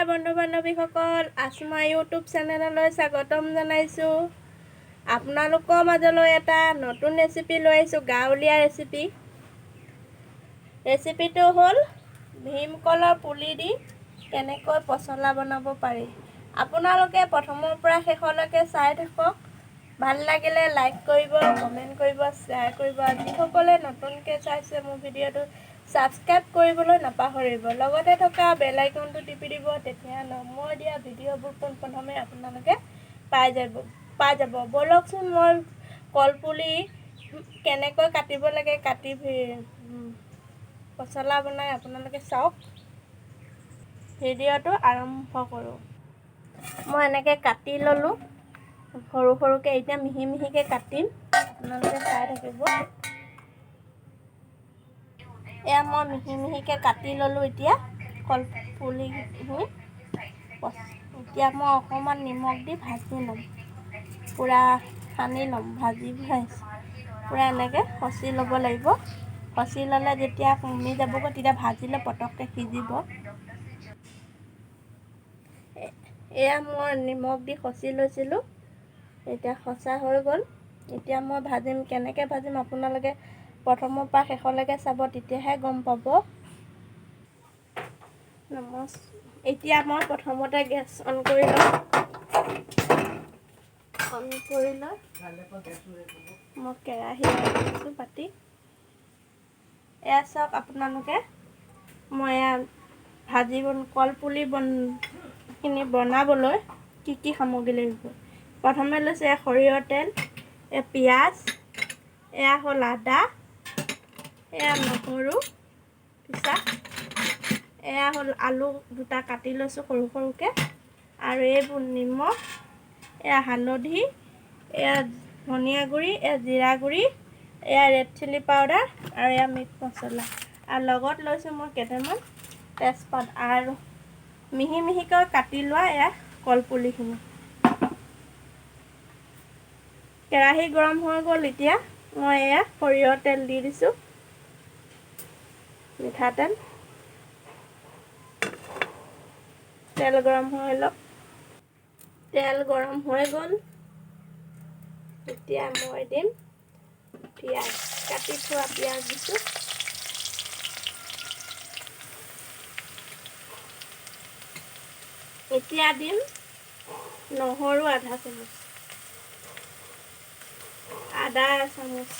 বন্ধু বান্ধৱীসকল, আছমা ইউটিউব চেনেললৈ স্বাগতম জনাইছোঁ। আপোনালোকৰ মাজলৈ এটা নতুন ৰেচিপি লৈ আহিছোঁ, গাঁৱলীয়া ৰেচিপি। ৰেচিপিটো হ'ল ভীমকলৰ পুলি দি কেনেকৈ পচলা বনাব পাৰি। আপোনালোকে প্ৰথমৰ পৰা শেষলৈকে চাই থাকক। ভাল লাগিলে লাইক কৰিব, কমেণ্ট কৰিব, শ্বেয়াৰ কৰিব। যিসকলে নতুনকৈ চাইছে মোৰ ভিডিঅ'টো ছাবস্ক্ৰাইব কৰিবলৈ নাপাহৰিব, লগতে থকা বেল আইকনটো টিপি দিব, তেতিয়া মই দিয়া ভিডিঅ'বোৰ পোনপ্ৰথমে আপোনালোকে পাই যাব। ব'লকচোন মই কলপুলি কেনেকৈ কাটিব লাগে, কাটি পচলা বনাই আপোনালোকে চাওক। ভিডিঅ'টো আৰম্ভ কৰোঁ। মই এনেকৈ কাটি ল'লোঁ সৰু সৰুকৈ, এতিয়া মিহি মিহিকৈ কাটিম, আপোনালোকে চাই থাকিব। এয়া মই মিহি মিহিকৈ কাটি ল'লোঁ এতিয়া কলপুলিখিনি। এতিয়া মই অকণমান নিমখ দি ভাজি ল'ম, পূৰা সানি ল'ম, ভাজি পূৰা এনেকৈ খচি ল'ব লাগিব। খচি ল'লে যেতিয়া কমি যাবগৈ তেতিয়া ভাজিলে পটককৈ সিজিব। এয়া মই নিমখ দি খচি লৈছিলোঁ, এতিয়া খচা হৈ গ'ল। এতিয়া মই ভাজিম, কেনেকৈ ভাজিম আপোনালোকে প্ৰথমৰ পৰা শেষলৈকে চাব, তেতিয়াহে গম পাব। এতিয়া মই প্ৰথমতে গেছ অন কৰি লওঁ। অন কৰি লৈ মই কেৰাহী দিছোঁ পাতি। এয়া চাওক আপোনালোকে, মই এয়া ভাজি কলপুলি খিনি বনাবলৈ কি কি সামগ্ৰী লাগিব। প্ৰথমে লৈছোঁ এয়া সৰিয়হৰ তেল, এয়া পিঁয়াজ, এয়া হ'ল আদা, এয়া নহৰু পিছা, এয়া হ'ল আলু দুটা কাটি লৈছোঁ সৰু সৰুকৈ, আৰু এইবোৰ নিমখ, এয়া হালধি, এয়া ধনিয়া গুড়ি, এয়া জিৰা গুড়ি, এয়া ৰেড চিলি পাউডাৰ, আৰু এয়া মিট মছলা, আৰু লগত লৈছোঁ মই কেইটামান তেজপাত, আৰু মিহি মিহিকৈ কাটি লোৱা এয়া কলপুলিখিনি। কেৰাহী গৰম হৈ গ'ল, এতিয়া মই এয়া সৰিয়হৰ তেল দি দিছোঁ, মিঠাতেল। তেল গৰম হৈ লওক। তেল গৰম হৈ গ'ল, এতিয়া মই দিম পিঁয়াজ, কাটি থোৱা পিঁয়াজ দিছোঁ। এতিয়া দিম নহৰু আধা চামুচ, আদা এচামুচ,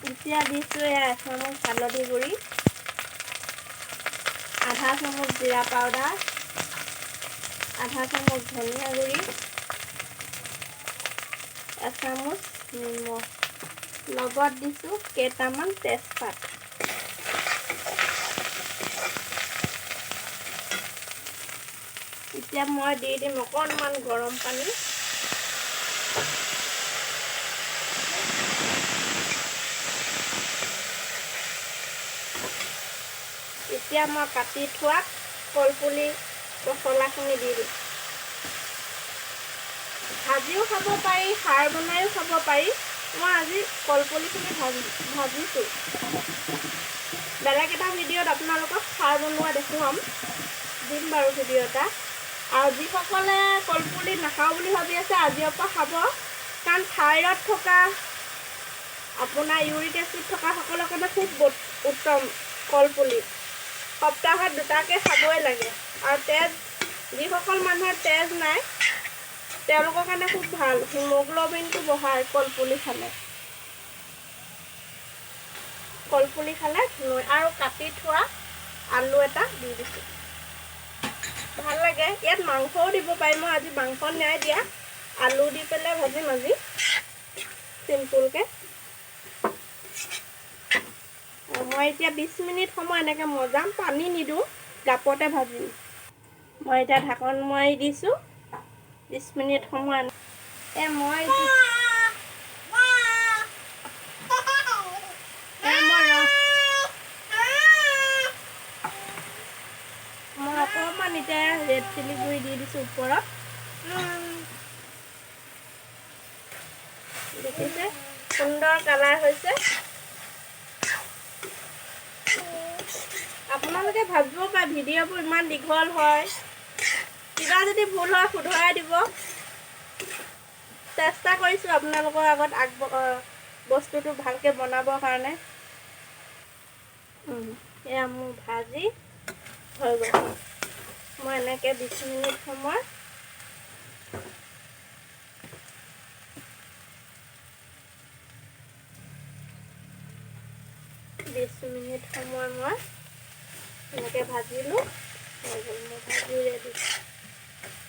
এতিয়া দিছোঁ এয়া এচামুচ হালধি গুড়ি, আধা চামুচ জিৰা পাউডাৰ, আধা চামুচ ধনিয়া গুড়ি, এচামুচ নিমখ, লগত দিছোঁ কেইটামান তেজপাত। এতিয়া মই দি দিম অকণমান গৰম পানী। এতিয়া মই কাটি থোৱা কলপুলি পচলাখিনি দি দিম। ভাজিও খাব পাৰি, খাৰ বনায়ো খাব পাৰি। মই আজি কলপুলিখিনি ভাজিছোঁ। বেলেগ এটা ভিডিঅ'ত আপোনালোকক খাৰ বনোৱা দেখুৱাম, দিম বাৰু ভিডিঅ' এটা। আৰু যিসকলে কলপুলি নাখাওঁ বুলি ভাবি আছে, আজিৰ পৰা খাব, কাৰণ থাইৰয়ড থকা, আপোনাৰ ইউৰিক এচিড থকা সকলৰ কাৰণে খুব উত্তম কলপুলি। সপ্তাহত দুটাকৈ খাবই লাগে। আৰু তেজ, যিসকল মানুহৰ তেজ নাই তেওঁলোকৰ কাৰণে খুব ভাল, হিমোগ্ল'বিনটো বঢ়ায় কলপুলি খালে। কলপুলি খালে আৰু কাটি থোৱা আলু এটা দি দিছোঁ, ভাল লাগে। ইয়াত মাংসও দিব পাৰি, মই আজি মাংস নাই দিয়া, আলু দি পেলাই ভাজিম আজি চিম্পুলকৈ। মই এতিয়া 20 মিনিট সময় এনেকৈ মজাম, পানী নিদিওঁ, গাপতে ভাজিম। মই এতিয়া ঢাকন মাৰি দিছোঁ 20 মিনিট সময়। মই অকণমান এতিয়া ৰেড চিলি গুড়ি দি দিছোঁ ওপৰত। দেখিছে, সুন্দৰ কালাৰ হৈছে। আপোনালোকে ভাবিব পাৰে ভিডিঅ'বোৰ ইমান দীঘল হয়, কিবা যদি ভুল হয় শুধৰাই দিব। চেষ্টা কৰিছোঁ আপোনালোকৰ আগত বস্তুটো ভালকৈ বনাবৰ কাৰণে। এয়া মোৰ ভাজি হৈ গৈছে। মই এনেকৈ 20 মিনিট সময় মই এনেকৈ ভাজিলোঁ, হৈ গ'ল মোৰ ভাজি ৰেডি।